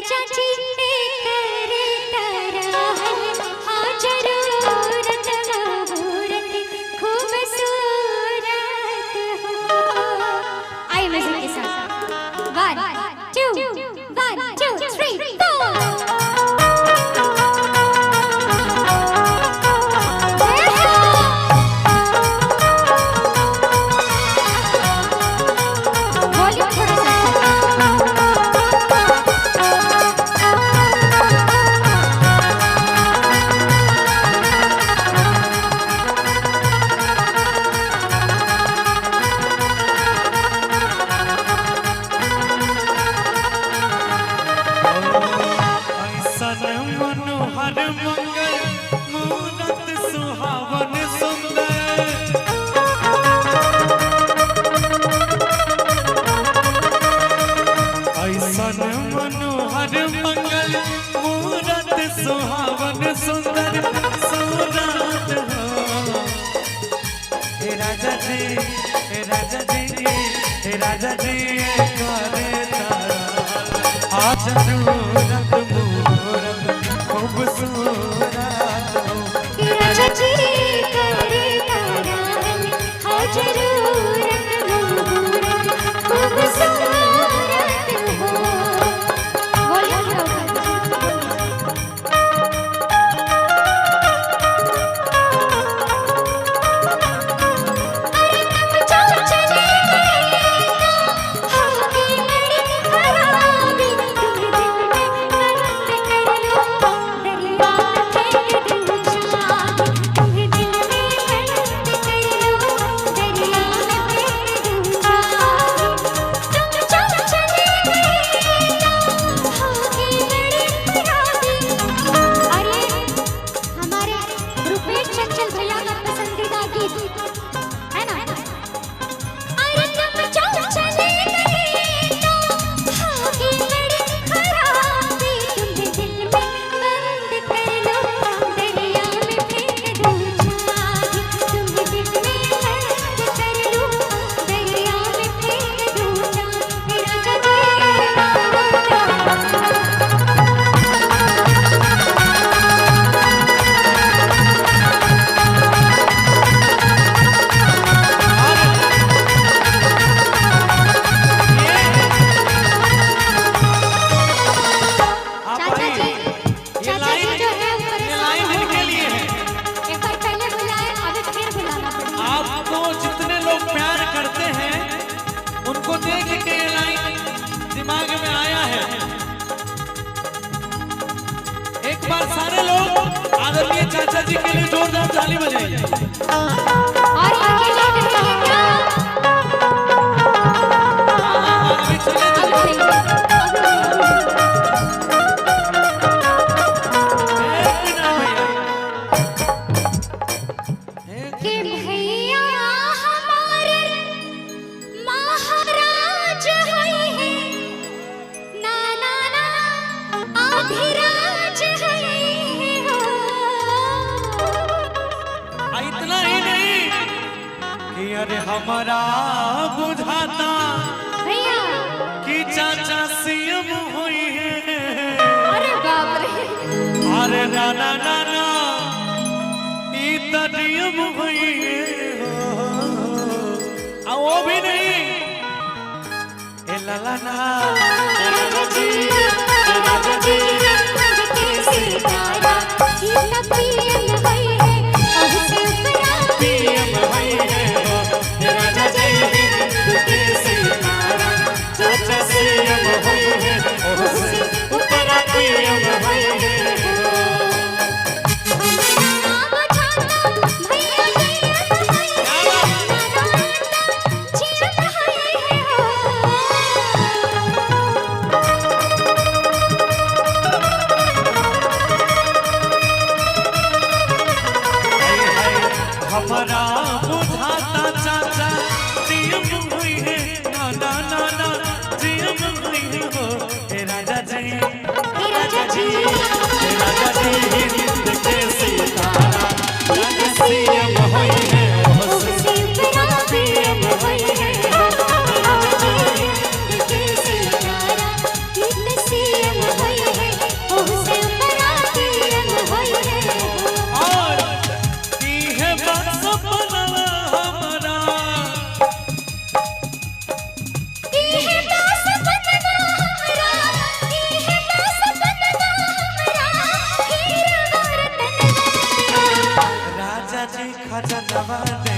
राजा जी करे तरह हाँ जरूरत मुहूर्त खूबसूरत हो। आइए म्यूजिक के साथ 1 2 1 2 3 4। वॉल्यूम थोड़ा सा। ऐसन मनोहर मंगल मूरत सुहावन सुंदर। ऐसन मनोहर मंगल मूरत सुहावन सुंदर सूरत हो। हे राजा जी, हे राजा जी, हे राजा जी करे तारा आज जरूरत मूरत खूबसूरत हो। राजा जी करे तारा हाँ जरूरत मुहूर्त खूबसूरत हो। वॉल्यूम थोड़ा ऊपर। अरे तुम जो चले गए होगी बड़ी खराबी, तुम दिल में बंद कर लो दरिया में फेंक दूं चाबी, तुम दिल में बंद कर लो दरिया में फेंक दूं चाबी। तुम जो चले गए होगी बड़ी खराबी। अरे हमारे रुपेश चंचल भैया का पसंदीदा गीत है ना। अरे तुम जो चले गए तो होगी बड़ी खराबी, तुम दिल में बंद कर लो दरिया में फेंक दूं चाबी, तुम दिल में बंद कर लो दरिया में फेंक दूं चाबी। राजा जी। आप चाचा जी, आइए। ये चाचा जी लाइन जो है वो ये लाइन परेशान हो इनके रहे लिए हैं। है। एक बार पहले बुलाए, अभी फिर बुलाना पड़ेगा। आपको जितने लोग प्यार करते हैं उनको देख के ये लाइन दिमाग में आया है। एक बार सारे लोग आदरणीय चाचा जी के लिए जोरदार ताली बजाइए। और अकेले रहेंगे क्या? हाँ, हाँ, अभी चले अब जाइए। नहीं, अब नहीं। एक मिनट भैया। एक कि भैया हमारे महाराज हुए हैं, ना ना ना आधिराज हुए हैं हो। इतना ही नहीं कि अरे हमारा बुझाता भैया कि चाचा सीएम हुई है। अरे बाप रे। अरे ना ना ना ना ई त डीएम हुई है। आ वो भी नहीं ए ला ला ना ए राजा जी, ए राजा जी। पीएम हुई है हो, ए राजा जी हिंद के सितारा, चाचा सीएम हुई है, ओह ऊपर पीएम हुई है हो। हाय हाय हमारा बुझाता चाचा जीएम हुई है, ना ना ना ना जीएम हुई है हो। हे राजा जी, हे राजा जी, हे राजा जी हिंद के सितारा, चाचा सीएम हुई है, ओ पीएम हुई है हो। सीएम। खजनवा।